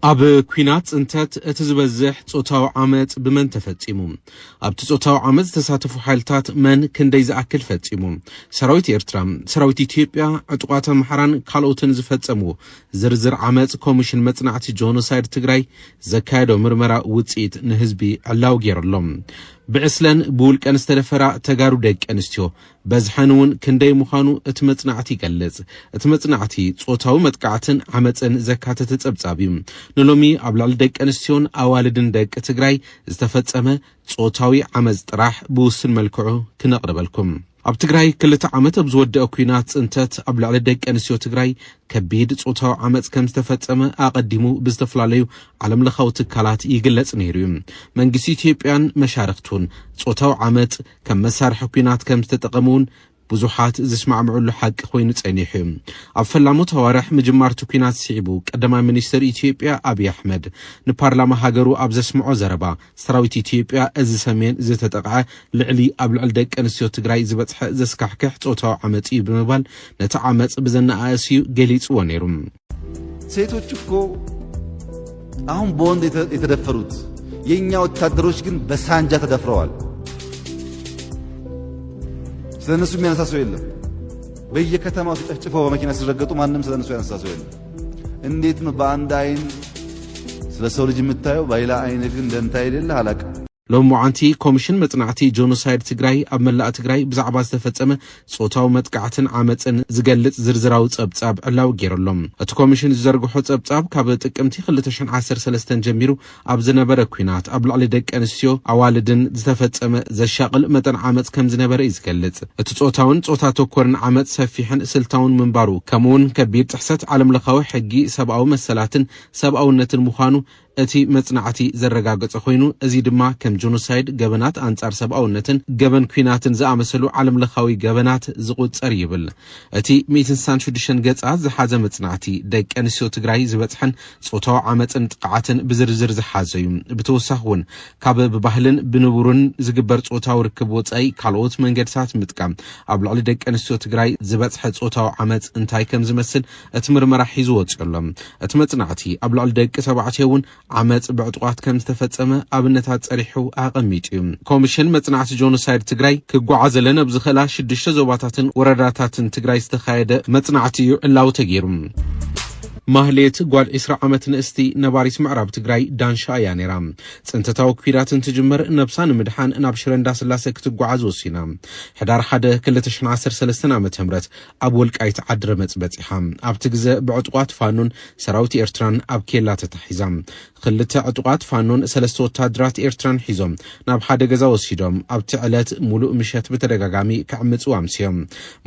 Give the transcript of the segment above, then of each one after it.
ኣብ ኲናት ጽንተት እቲ ዝበዝሕ ጾታዊ ዓመጽ ብመን ተፈጺሙ? ኣብቲ ጾታዊ ዓመጽ ዝተሳተፉ ሓይልታት መን ክንደይ ዝኣክል ፈጺሙ? ሰራዊት ኤርትራ፣ ሰራዊት ኢትዮጵያ፣ ዕጡቓት ኣምሓራን ካልኦትን ዝፈጸሙ ዝርዝር ዓመጽ ኮሚሽን መጽናዕቲ ጆኖሳይድ ትግራይ ዘካየዶ ምርመራ ውጽኢት ንህዝቢ ዕላዊ ገይሩ ኣሎ። ብዕስለን ብውልቀን ዝተደፈራ ተጋሩ ደቂ ኣንስትዮ በዝሐን እውን ክንደይ ምዃኑ እቲ መጽናዕቲ ይገልጽ። እቲ መጽናዕቲ ጾታዊ መጥቃዕትን ዓመጽን ዘካተተ ጸብጻብ እዩ። ንሎሚ ኣብ ልዕሊ ደቂ ኣንስትዮን ኣዋልድን ደቂ ትግራይ ዝተፈጸመ ጾታዊ ዓመጽ ጥራሕ ብውስን መልክዑ ክነቕርበልኩም። ኣብ ትግራይ ክልተ ዓመት ኣብ ዝወደአ ኲናት ጽንተት ኣብ ልዕሊ ደቂ ኣንስትዮ ትግራይ ከቢድ ጾታዊ ዓመጽ ከም ዝተፈጸመ ኣቐዲሙ ብዝተፈላለዩ ዓለምለኻዊ ትካላት ይግለጽ ነይሩ እዩ። መንግስቲ ኢትዮጵያን መሻርኽቱን ጾታዊ ዓመጽ ከም መሳርሒ ኲናት ከም ዝተጠቐሙ እውን ብዙሓት ዝስማዕምዑሉ ሓቂ ኮይኑ ጸኒሑ እዩ። ኣብ ፈላሞት ኣዋርሕ ምጅማር እቲ ኲናት ስዒቡ ቀዳማይ ሚኒስትር ኢትዮጵያ ኣብይ ኣሕመድ ንፓርላማ ሃገሩ ኣብ ዘስምዖ ዘረባ ሰራዊት ኢትዮጵያ እዚ ሰሜን ዝተጠቕዐ ልዕሊ ኣብ ልዕሊ ደቂ ኣንስትዮ ትግራይ ዝበጽሐ ዘስካሕክሕ ጾታዊ ዓመጽ እዩ ብምባል ነቲ ዓመጽ ብዘነኣእስ እዩ ገሊጽዎ ነይሩ። ሴቶች እኮ አሁን በወንድ የተ- የተደፈሩት የእኛ ወታደሮች ግን በሳንጃ ተደፍረዋል። ስለነሱ የሚያነሳ ሰው የለም። በየከተማው ተጨፍጭፈው በመኪና ሲረገጡ ማንም ስለነሱ ያነሳ ሰው የለም። እንዴት ነው በአንድ አይን ስለ ሰው ልጅ የምታየው በሌላ አይን ግን ደንታ የሌለህ አላቅም። ሎሚ መዓንቲ ኮሚሽን መጽናዕቲ ጆኖሳይድ ትግራይ ኣብ መላእ ትግራይ ብዛዕባ ዝተፈጸመ ጾታዊ መጥቃዕትን ዓመጽን ዝገልጽ ዝርዝራዊ ጸብጻብ ዕላዊ ገይሩ ኣሎ። እቲ ኮሚሽን ዝዘርግሖ ጸብጻብ ካብ ጥቅምቲ ክልተ ሽሕን ዓሰርተ ሰለስተን ጀሚሩ ኣብ ዝነበረ ኲናት ኣብ ልዕሊ ደቂ ኣንስትዮ ኣዋልድን ዝተፈጸመ ዘሻቕል መጠን ዓመጽ ከም ዝነበረ እዩ ዝገልጽ። እቲ ጾታውን ጾታ ተኮርን ዓመጽ ሰፊሕን ስልታውን ምንባሩ ከምኡውን ከቢድ ጥሕሰት ዓለምለኻዊ ሕጊ ሰብኣዊ መሰላትን ሰብኣውነትን ምዃኑ እቲ መጽናዕቲ ዘረጋገጸ ኮይኑ፣ እዚ ድማ ከም ጆኖሳይድ፣ ገበናት ኣንጻር ሰብኣውነትን ገበን ኲናትን ዝኣመሰሉ ዓለምለኻዊ ገበናት ዝቑጸር ይብል። እቲ ሚእትን ስሳን ሽዱሽተን ገጻት ዝሓዘ መጽናዕቲ ደቂ ኣንስትዮ ትግራይ ዝበጽሐን ጾታዊ ዓመጽን ጥቕዓትን ብዝርዝር ዝሓዘ እዩ። ብተወሳኺ እውን ካብ ብባህልን ብንቡርን ዝግበር ጾታዊ ርክብ ወጻኢ ካልኦት መንገድታት ምጥቃም ኣብ ልዕሊ ደቂ ኣንስትዮ ትግራይ ዝበጽሐ ጾታዊ ዓመጽ እንታይ ከም ዝመስል እቲ ምርመራ ሒዙ ወጺኡ ኣሎ። እቲ መጽናዕቲ ኣብ ልዕሊ ደቂ ተባዕትዮ እውን ዓመጽ ብዕጡቓት ከም ዝተፈጸመ ኣብነታት ጸሪሑ ኣቐሚጡ እዩ። ኮሚሽን መጽናዕቲ ጆኖሳይድ ትግራይ ክጓዓዘለን ኣብ ዝኽእላ ሽዱሽተ ዞባታትን ወረዳታትን ትግራይ ዝተኻየደ መጽናዕቲ እዩ ዕላዊ ተገይሩ። ማህሌት ጓል ዕስራ ዓመት ንእስቲ ነባሪት ምዕራብ ትግራይ ዳንሻ እያ ነይራ። ጽንተታዊ ኲናት እንትጅመር ነብሳ ንምድሓን ናብ ሽረ እንዳስላሰ ክትጓዓዝ ወሲና። ሕዳር ሓደ ክልተ ሽሕን ዓሰርተ ሰለስተን ዓመተ ምህረት ኣብ ወልቃይት ዓዲ ረመጽ በጺሓ። ኣብቲ ግዘ ብዕጡቓት ፋኖን ሰራዊት ኤርትራን ኣብ ኬላ ተታሒዛ። ክልተ ዕጡቓት ፋኖን ሰለስተ ወታደራት ኤርትራን ሒዞም ናብ ሓደ ገዛ ወሲዶም ኣብቲ ዕለት ሙሉእ ምሸት ብተደጋጋሚ ክዕምጽዋ ኣምስዮም።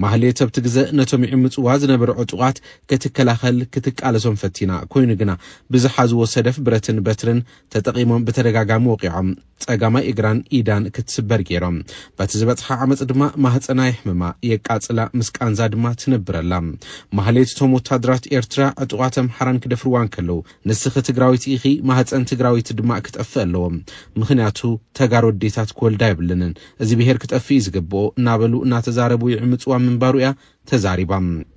ማህሌት ኣብቲ ግዘ ነቶም ይዕምጽዋ ዝነበሩ ዕጡቓት ክትከላኸል ክትቃለሶም ፈቲና። ኮይኑ ግና ብዝሓዝዎ ሰደፍ ብረትን በትርን ተጠቒሞም ብተደጋጋሚ ወቒዖም ጸጋማይ እግራን ኢዳን ክትስበር ገይሮም። በቲ ዝበጽሓ ዓመጽ ድማ ማህጸና የሕምማ፣ የቃጽላ፣ ምስ ቃንዛ ድማ ትነብር ኣላ። ማህሌት እቶም ወታደራት ኤርትራ ዕጡቓት ኣምሓራን ክደፍርዋ እንከለዉ ንስኺ ትግራዊት ኢኺ፣ ማህጸን ትግራዊት ድማ ክጠፍእ ኣለዎ። ምኽንያቱ ተጋሩ ኣዴታት ክወልዳ የብለንን። እዚ ብሄር ክጠፍእ እዩ ዝግብኦ እናበሉ እናተዛረቡ ይዕምጽዋ ምንባሩ እያ ተዛሪባ።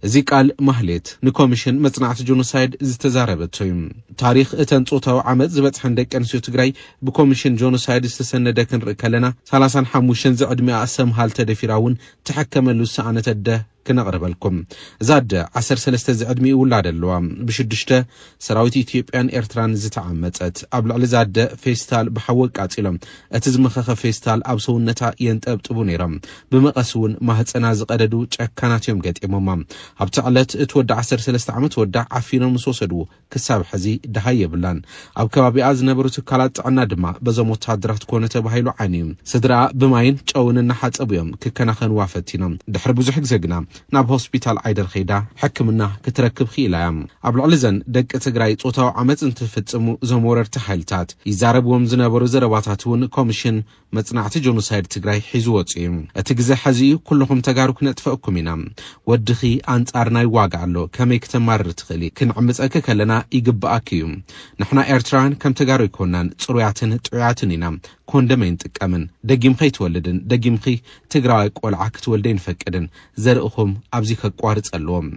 እዚ ቃል ማህሌት ንኮሚሽን መጽናዕቲ ጆኖሳይድ ዝተዛረበቶ እዩ። ታሪኽ እተን ጾታዊ ዓመጽ ዝበጽሐን ደቂ ኣንስትዮ ትግራይ ብኮሚሽን ጆኖሳይድ ዝተሰነደ ክንርኢ ከለና ሰላሳን ሓሙሽተን ዝዕድሚኣ ኣሰምሃል ተደፊራ እውን ትሕከመሉ ዝሰኣነት ኣደ ክነቕርበልኩም። እዛ ኣደ ዓሰርተ ሰለስተ ዝዕድሚኡ ውላድ ኣለዋ። ብሽዱሽተ ሰራዊት ኢትዮጵያን ኤርትራን ዝተዓመጸት። ኣብ ልዕሊ እዛ ኣደ ፌስታል ብሓዊ ኣቃጺሎም እቲ ዝመኸኸ ፌስታል ኣብ ሰውነታ የንጠብጥቡ ነይሮም። ብመቐስ እውን ማህፀና ዝቐደዱ ጨካናት እዮም ገጢሞማ። ኣብቲ ዕለት እቲ ወዲ ዓሰርተ ሰለስተ ዓመት ወዳ ዓፊኖም ምስ ወሰድዎ ክሳብ ሕዚ ደሃይ የብላን። ኣብ ከባቢኣ ዝነበሩ ትካላት ጥዕና ድማ በዞም ወታደራት ኮነ ተባሂሉ ዓይኑ እዩ። ስድራኣ ብማይን ጨውን እናሓፀቡ እዮም ክከናኸንዋ ፈቲኖም። ድሕሪ ብዙሕ ግዜ ግና ናብ ሆስፒታል ዓይደር ከይዳ ሕክምና ክትረክብ ክኢላ እያ። ኣብ ልዕሊ ዘን ደቂ ትግራይ ጾታዊ ዓመፅ እንትፍጽሙ እዞም ወረርቲ ሓይልታት ይዛረብዎም ዝነበሩ ዘረባታት እውን ኮሚሽን መጽናዕቲ ጆኖሳይድ ትግራይ ሒዙ ወፂኡ እዩ። እቲ ግዜ ሕዚ እዩ፣ ኩልኹም ተጋሩ ክነጥፈእኩም ኢና። ወድኺ ኣንጻርና ይዋጋእ ኣሎ፣ ከመይ ክተማርር ትኽእሊ? ክንዕምፀኪ ከለና ይግብኣኪ እዩ። ንሕና ኤርትራውያን ከም ተጋሩ ኣይኮናን፣ ፅሩያትን ጥዑያትን ኢና። ኮንደም ኣይንጥቀምን። ደጊምኺ ኣይትወልድን፣ ደጊምኺ ትግራዋይ ቆልዓ ክትወልደ ኣይንፈቅድን። ዘርእኹም ኣብዚ ከቋርፅ ኣለዎም።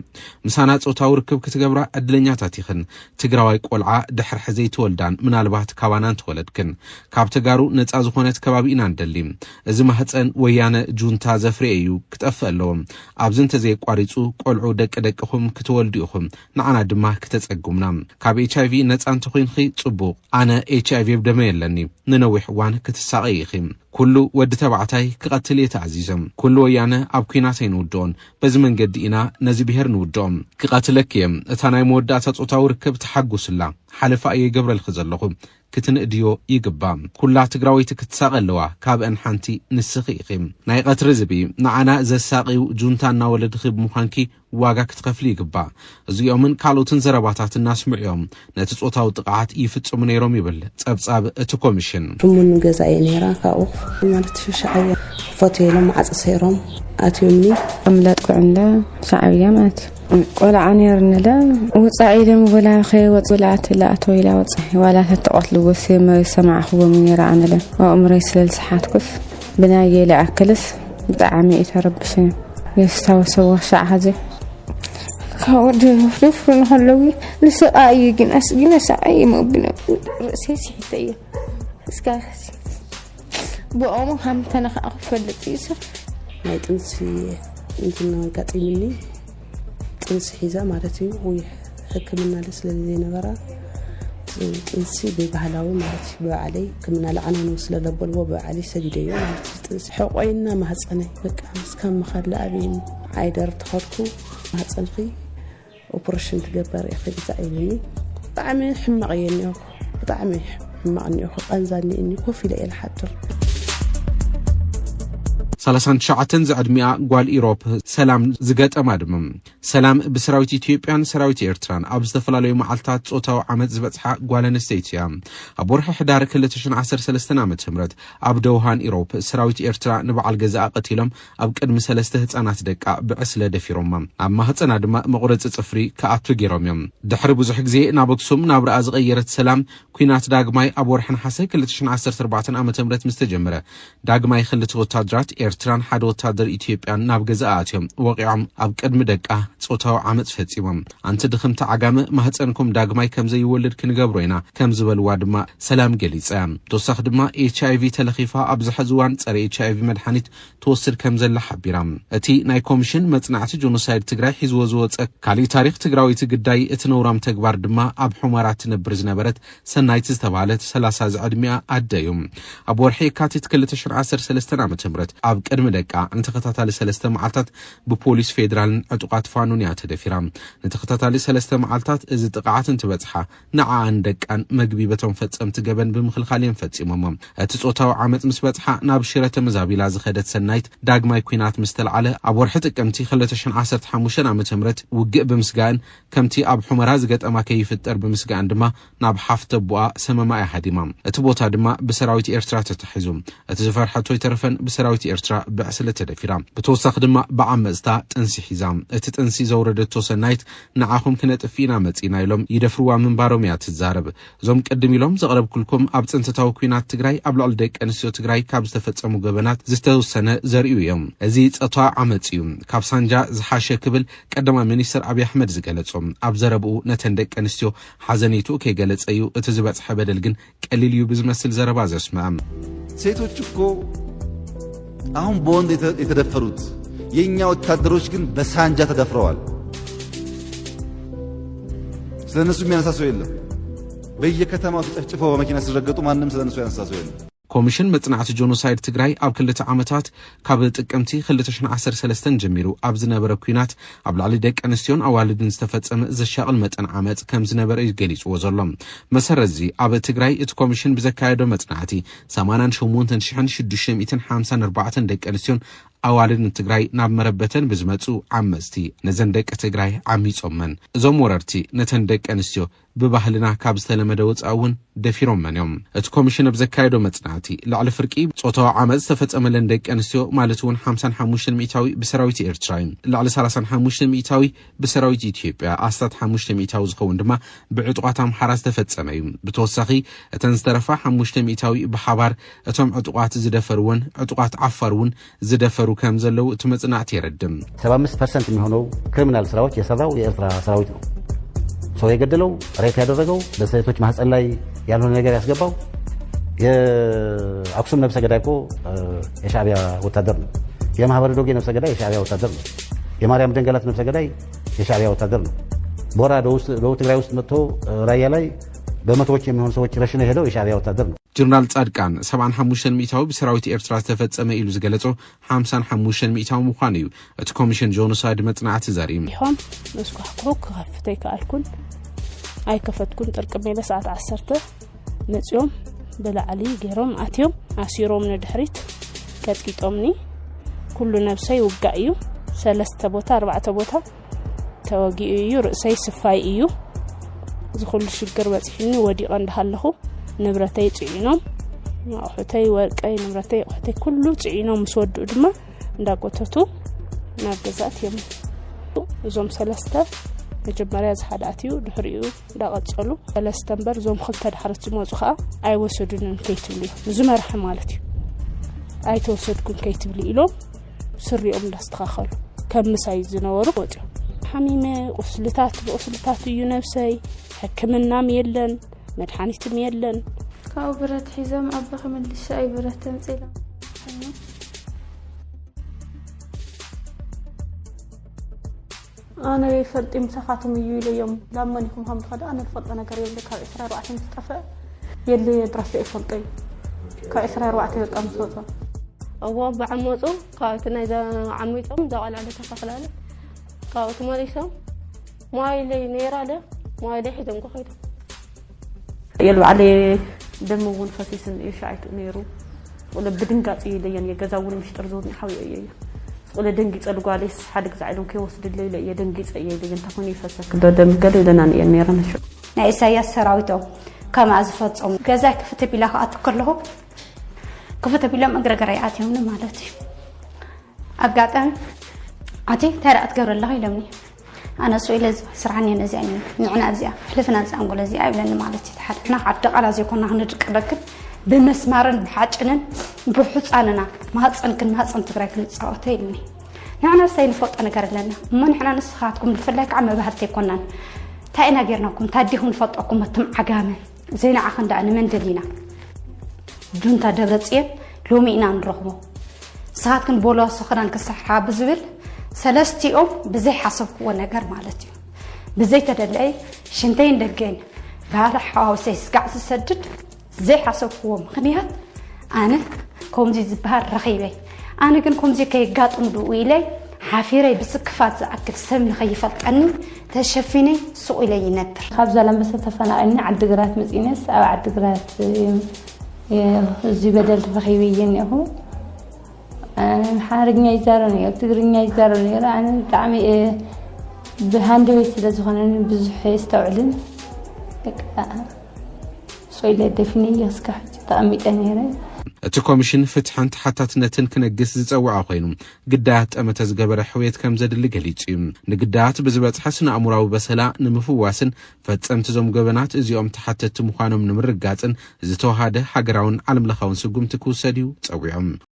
ምሳና ጾታዊ ርክብ ክትገብራ ዕድለኛታት ኢኽን። ትግራዋይ ቆልዓ ድሕሪ ሕዚ ኣይትወልዳን፣ ምናልባት ካባና እንተወለድክን። ካብ ተጋሩ ነፃ ዝኾነት ከባቢ ኢና ንደሊ። እዚ ማህፀን ወያነ ጁንታ ዘፍርየ እዩ፣ ክጠፍእ ኣለዎ። ኣብዚ እንተዘየቋሪፁ ቆልዑ ደቂ ደቅኹም ክትወልዱ ኢኹም፣ ንዓና ድማ ክተፀጉምና። ካብ ኤች ኣይ ቪ ነፃ እንተኾይንኺ ፅቡቕ። ኣነ ኤች ኣይ ቪ ኣብ ደመ የለኒ፣ ንነዊሕ እዋን ክትሳቐይ ኢኺ። ኩሉ ወዲ ተባዕታይ ክቐትል እየ ተኣዚዘ። ኩሉ ወያነ ኣብ ኲናት ኣይንውድኦን። በዚ መንገዲ ኢና ነዚ ብሄር ንውድኦም። ክቐትለኪ እየ። እታ ናይ መወዳእታ ጾታዊ ርክብ ተሓጉስላ። ሓለፋ እየ ይገብረልኺ ዘለኹ። ክትንእድዮ ይግባእ። ኩላ ትግራወይቲ ክትሳቐ ኣለዋ። ካብአን ሓንቲ ንስኺ ኢኺ። ናይ ቐትሪ ዝብኢ ንዓና ዘሳቕዩ ጁንታ እናወለድኺ ብምዃንኪ ዋጋ ክትኸፍሊ ይግባእ። እዚኦምን ካልኦትን ዘረባታት እናስምዑ እዮም ነቲ ጾታዊ ጥቕዓት ይፍጽሙ ነይሮም ይብል ጸብጻብ እቲ ኮሚሽን። ሕሙን ገዛ እየ ነይራ። ካብኡ ማለት ሻዕብያ ፎቶ ኢሎም ማዕፂ ሰይሮም ኣትዮምኒ። እምለጥኩዕንለ ሻዕብያ ማለት እዩ። ቆልዓ ነይርንለ ውፃእ ኢሎም ወላ ከይወፅ ወላ ኣትላ ኣቶ ኢላ ወፃ ዋላ ተተቆትልዎ ሰማዕኽዎም ነይራ ኣነለ ኣእምሮይ ስለልሰሓትኩስ ብናየ ለኣክልስ ብጣዕሚ እዩ ተረብሽን የስታወሰዎ ሻዕ ሀዘ ካብ ወዲ ፍርፍር ንኸለዊ ልስቃ እዩ ግናስ ግናስ ኣየ መብነ ርእሰይ ስሒተ እየ እስካ ብኦሞ ሃምተነ ከዓ ክፈልጥ እዩ ሰብ ናይ ጥንሲ እንትን ኣጋጢምኒ ጥንሲ ሒዛ ማለት እዩ። ወይ ሕክምና ለ ስለዘይነበራ ጥንሲ ብባህላዊ ማለት እዩ። ብባዕለይ ሕክምና ለዓናኑ ስለለበልዎ ብባዕለይ ሰጊደዮ ማለት እዩ። ጥንሲ ሕቆይና ማህፀነይ በቃ እስካብ ምኻድ ለኣበይኒ ዓይደር ተኸድኩ። ማህፀንኺ ኦፕሬሽን ትገበር ኢኺ ብዛ ኢሉኒ። ብጣዕሚ ሕማቕ እየ እኒኦኹ። ብጣዕሚ ሕማቕ እኒኦኹ። ቃንዛ እኒእኒ ኮፍ ኢለ እየ ልሓድር። ሰላሳን ትሽዓተን ዝዕድሚኣ ጓል ኢሮፕ ሰላም ዝገጠማ ድማ። ሰላም ብሰራዊት ኢትዮጵያን ሰራዊት ኤርትራን ኣብ ዝተፈላለዩ መዓልታት ጾታዊ ዓመጽ ዝበጽሓ ጓል ኣንስተይቲ እያ። ኣብ ወርሒ ሕዳር ክልተ ሽሕን ዓሰርተ ሰለስተን ዓመተ ምህረት ኣብ ደውሃን ኢሮፕ ሰራዊት ኤርትራ ንበዓል ገዛኣ ቀቲሎም ኣብ ቅድሚ ሰለስተ ህጻናት ደቃ ብዕስለ ደፊሮማ። ኣብ ማህጸና ድማ መቑረጺ ጽፍሪ ክኣቱ ገይሮም እዮም። ድሕሪ ብዙሕ ግዜ ናብ ኣክሱም ናብራኣ ዝቐየረት ሰላም፣ ኲናት ዳግማይ ኣብ ወርሒ ነሓሰ ክልተ ሽሕን ዓሰርተ ኣርባዕተን ዓመተ ምህረት ምስ ተጀመረ፣ ዳግማይ ክልተ ወታደራት ኤርትራን ሓደ ወታደር ኢትዮጵያን ናብ ገዛኣ ኣትዮም ወቒዖም ኣብ ቅድሚ ደቃ ጾታዊ ዓመጽ ፈጺሞም። ኣንቲ ድኽምቲ ዓጋመ ማህጸንኩም ዳግማይ ከም ዘይወልድ ክንገብሮ ኢና ከም ዝበልዋ ድማ ሰላም ገሊጻ። ተወሳኺ ድማ ኤች ኣይ ቪ ተለኺፋ ኣብዚ ሕዚ እዋን ጸረ ኤች ኣይ ቪ መድሓኒት ትወስድ ከም ዘላ ሓቢራ። እቲ ናይ ኮሚሽን መጽናዕቲ ጆኖሳይድ ትግራይ ሒዝዎ ዝወጸ ካሊእ ታሪኽ ትግራወይቲ ግዳይ እቲ ነውራም ተግባር ድማ ኣብ ሑመራ ትነብር ዝነበረት ሰናይት ዝተባህለት ሰላሳ ዝዕድሚኣ ኣደ እዩ። ኣብ ወርሒ የካቲት ክልተ ሽሕን ዓሰርተ ሰለስተን ዓመተ ምህረት ኣብ ቅድሚ ደቃ ንተኸታታሊ ሰለስተ መዓልታት ብፖሊስ ፌዴራልን ዕጡቓት ፋኖን እያ ተደፊራ። ንተኸታታሊ ሰለስተ መዓልታት እዚ ጥቕዓት እንትበጽሓ ንዓኣን ደቃን መግቢ በቶም ፈጸምቲ ገበን ብምኽልኻል እዮም ፈጺሞሞ። እቲ ጾታዊ ዓመጽ ምስ በጽሓ ናብ ሽረ ተመዛቢላ ዝኸደት ሰናይት ዳግማይ ኲናት ምስ ተልዓለ ኣብ ወርሒ ጥቅምቲ ክልተ ሽሕን ዓሰርተ ሓሙሽተን ዓመተ ምህረት ውግእ ብምስጋእን ከምቲ ኣብ ሑመራ ዝገጠማ ከይፍጠር ብምስጋእን ድማ ናብ ሓፍተቦኣ ሰመማ እያ ሃዲማ። እቲ ቦታ ድማ ብሰራዊት ኤርትራ ተታሒዙ። እቲ ዝፈርሐቶ ኣይተረፈን ብሰራዊት ኤርትራ ብዕስለ ተደፊራ። ብተወሳኺ ድማ ብዓመጽታ ጥንሲ ሒዛ። እቲ ጥንሲ ዘውረደቶ ሰናይት ንዓኹም ክነጥፍእ ኢና መጺና ኢሎም ይደፍርዋ ምንባሮም እያ ትዛረብ። እዞም ቅድም ኢሎም ዘቕረብኩልኩም ኣብ ጽንተታዊ ኲናት ትግራይ ኣብ ልዕሊ ደቂ ኣንስትዮ ትግራይ ካብ ዝተፈጸሙ ገበናት ዝተወሰነ ዘርእዩ እዮም። እዚ ጾታዊ ዓመጽ እዩ። ካብ ሳንጃ ዝሓሸ ክብል ቀዳማይ ሚኒስትር ኣብይ ኣሕመድ ዝገለጾ። ኣብ ዘረብኡ ነተን ደቂ ኣንስትዮ ሓዘኔትኡ ከይገለጸ እዩ እቲ ዝበጽሐ በደል ግን ቀሊል እዩ ብዝመስል ዘረባ ዘስምዐ። ሴቶች እኮ አሁን በወንድ የተ- የተደፈሩት የእኛ ወታደሮች ግን በሳንጃ ተደፍረዋል። ስለ እነሱ የሚያነሳ ሰው የለም። በየከተማው ተጨፍጭፈው በመኪና ሲረገጡ ማንም ስለ እነሱ ያነሳ ሰው የለም። ኮሚሽን መጽናዕቲ ጆኖሳይድ ትግራይ ኣብ ክልተ ዓመታት ካብ ጥቅምቲ ክልተ ሽሕን ዓሰርተ ሰለስተን ጀሚሩ ኣብ ዝነበረ ኲናት ኣብ ልዕሊ ደቂ ኣንስትዮን ኣዋልድን ዝተፈጸመ ዘሻቕል መጠን ዓመጽ ከም ዝነበረ እዩ ገሊጽዎ ዘሎ። መሰረት እዚ ኣብ ትግራይ እቲ ኮሚሽን ብዘካየዶ መጽናዕቲ ሰማንያን ሸሞንተን ሽሕን ሽዱሽተ ሚእትን ሓምሳን ኣርባዕተን ደቂ ኣንስትዮን ኣዋልድ ንትግራይ ናብ መረበተን ብዝመፁ ዓመፅቲ ነዘን ደቂ ትግራይ ዓሚፆመን። እዞም ወረርቲ ነተን ደቂ ኣንስትዮ ብባህልና ካብ ዝተለመደ ወፃኢ እውን ደፊሮመን እዮም። እቲ ኮሚሽን ኣብ ዘካየዶ መፅናዕቲ፣ ልዕሊ ፍርቂ ፆታዊ ዓመፅ ዝተፈፀመለን ደቂ ኣንስትዮ ማለት እውን ሓምሳን ሓሙሽተን ሚእታዊ ብሰራዊት ኤርትራ እዩ። ልዕሊ ሰላሳን ሓሙሽተን ሚእታዊ ብሰራዊት ኢትዮጵያ፣ ኣስታት ሓሙሽተ ሚእታዊ ዝኸውን ድማ ብዕጡቓት ኣምሓራ ዝተፈጸመ እዩ። ብተወሳኺ፣ እተን ዝተረፋ ሓሙሽተ ሚእታዊ ብሓባር እቶም ዕጡቓት ዝደፈርወን ዕጡቓት ዓፋር እውን ዝደፈሩ ከም ዘለዉ እቲ መጽናዕቲ የረድም። ሰባ አምስት ፐርሰንት የሚሆነው ክሪሚናል ስራዎች የሰራው የኤርትራ ሰራዊት ነው። ሰው የገደለው፣ ሬፕ ያደረገው፣ በሴቶች ማህፀን ላይ ያልሆነ ነገር ያስገባው የአክሱም ነብሰ ገዳይ እኮ የሻዕቢያ ወታደር ነው። የማህበረ ዶጌ ነብሰ ገዳይ የሻዕቢያ ወታደር ነው። የማርያም ደንገላት ነብሰ ገዳይ የሻዕቢያ ወታደር ነው። ቦራ ደቡብ ትግራይ ውስጥ መጥቶ ራያ ላይ በመቶዎች የሚሆኑ ሰዎች ረሽነ ሄደው የሻዕቢያ ወታደር ነው። ጀነራል ጻድቃን ሰብዓን ሓሙሽተን ሚእታዊ ብሰራዊት ኤርትራ ዝተፈጸመ ኢሉ ዝገለጾ ሓምሳን ሓሙሽተን ሚእታዊ ምዃኑ እዩ እቲ ኮሚሽን ጆኖሳይድ መጽናዕቲ ዘርኢ። ይኾን መስኳሕኩ ክኸፍት ኣይከኣልኩን፣ ኣይከፈትኩን። ጥርቅም ኢለ ሰዓት ዓሰርተ መጺኦም ብላዕሊ ገይሮም ኣትዮም ኣሲሮም ንድሕሪት ቀጥቂጦምኒ። ኩሉ ነብሰይ ውጋእ እዩ። ሰለስተ ቦታ ኣርባዕተ ቦታ ተወጊኡ እዩ። ርእሰይ ስፋይ እዩ። እዚ ኩሉ ሽግር በፂሑኒ ወዲቐ እንዳሃለኹ ንብረተይ ፅዒኖም ኣቑሑተይ፣ ወርቀይ፣ ንብረተይ፣ ኣቑሑተይ ኩሉ ፅዒኖም ምስ ወድኡ ድማ እንዳጎተቱ ናብ ገዛ ኣትዮም። እዞም ሰለስተ መጀመርያ እዚ ሓደ ኣትዩ ድሕሪኡ እንዳቐጸሉ ሰለስተ እምበር፣ እዞም ክልተ ድሕረት ዝመጹ ከኣ ኣይወሰዱንን ከይትብሉ እዮም። እዚ መራሒ ማለት እዩ። ኣይተወሰድኩን ከይትብሉ ኢሎም ስሪኦም እንዳስተኻኸሉ ከም ምሳይ ዝነበሩ ወጺኦም። ሓሚመ፣ ቁስልታት ብቁስልታት እዩ ነብሰይ። ሕክምናም የለን፣ መድሓኒትም የለን። ካብኡ ብረት ሒዞም ኣቦኺ ምልሻ እዩ ብረት ተምፂሎም። ኣነ ይፈልጥ ምሳኻትም እዩ ኢለዮም። ላብ መን ኢኹም ከም ትኸዱ ኣነ ዝፈልጦ ነገር የብለ። ካብ ዕስራ ኣርባዕተ ምስ ጠፍአ የለ ድረስ ይፈልጦ እዩ። ካብ ዕስራ ኣርባዕተ በቃ ምስ ወፁ። እዎ ብዓመፁ ካብቲ ናይ ዓሚፆም እዛ ቆልዓ ተኸፍላለ ካብኡ ተመሊሶም ሞባይለይ ነይራ ለ ሞባይለይ ሒዞም ከኸይዶም። የልባዕለ ደም እውን ፈሲስን እዩ ሻይቱ ነይሩ። ወለ ብድንጋፂ ኢለየን የገዛ እውን ምሽጥር ዝውኒ ሓውዮ እየ። ወለ ደንጊፀ ልጓሌስ ሓደ ግዛ ኢሎም ከይወስድለ ኢለ እየ ደንጊፀ እየ ኢለየን። እንታይ ኮይኑ ይፈሰክ ዶ ደም ገለ ኢለና እየን ነይረን። ናይ ኢሳያስ ሰራዊቶም ከምኣ ዝፈጸሙ። ገዛይ ክፍት ቢላ ክኣቱ ከለኹ፣ ክፍት ቢሎም እግረ ገራይ ኣትዮምኒ ማለት እዩ። ኣጋጣሚ፣ ኣቲ እንታይ ደኣ ትገብሪ ኣለኺ ኢሎምኒ። ኣነ ሱቕ ኢለ፣ እዚ ስራሕኒ ነዚኣ እዩ፣ ንዕና ኣብዚኣ፣ ኣሕልፍና ኣብዚኣ ኣንጎሎ እዚኣ ይብለኒ ማለት እዩ። ሓደ ንሕና ካብ ደቓላ ዘይኮና ክንድቅደክን ብመስማርን ብሓጭንን ብሑፃንና ማህፀን ክንማህፀን ትግራይ ክንፃወተ ኢልኒ። ንሕና እንታይ ንፈልጦ ነገር ኣለና እሞ፣ ንሕና ንስኻትኩም ብፍላይ ከዓ መባህርቲ ኣይኮናን። እንታይ ኢና ጌርናኩም? እንታይ ዲኹም ንፈልጠኩም? ኣቱም ዓጋመ፣ ዘይንዓኽን ደኣ ንመን ደሊና? ጁንታ ደብረፅዮን ሎሚ ኢና ንረኽቦ። ንስኻትክን ቦሎ ሰኽራን ክስሓ ብዝብል ሰለስቲኦም ብዘይሓሰብክዎ ነገር ማለት እዩ። ብዘይተደለየ ሽንተይን ደገይን ባህሊ ሓዋውሰይ ስጋዕ ዝሰድድ ዘይሓሰብክዎ ምኽንያት ኣነ ከምዚ ዝበሃል ረኺበ። ኣነ ግን ከምዚ ከየጋጥም ድኡ ኢለ ሓፊረይ ብስክፋት ዝኣክል ሰብ ንኸይፈልጠኒ ተሸፊነ ሱቕ ኢለ ይነብር። ካብ ዛላምበሳ ተፈናቒልና ዓዲግራት መፂእነስ ኣብ ዓዲግራት እዩ እዚ በደል ረኺበ እየ እኒአኹ። ኣምሓርኛ ይዛረብ ነይሩ፣ ትግርኛ ይዛረብ ነይሩ። ኣነ ብጣዕሚ እየ ብሃንደበት ስለ ዝኾነኒ ብዙሕ የስተውዕልን። በቃ ሶይለ ደፊነ እየ እስካብ ሕጂ ተቐሚጠ ነይረ። እቲ ኮሚሽን ፍትሕን ተሓታትነትን ክነግስ ዝጸውዐ ኮይኑ፣ ግዳያት ጠመተ ዝገበረ ሕውየት ከም ዘድሊ ገሊጹ እዩ። ንግዳያት ብዝበጽሐ ስነ ኣእምራዊ በሰላ ንምፍዋስን ፈጸምቲ እዞም ገበናት እዚኦም ተሓተትቲ ምዃኖም ንምርጋጽን ዝተወሃደ ሃገራውን ዓለምለኻውን ስጉምቲ ክውሰድ እዩ ጸዊዖም።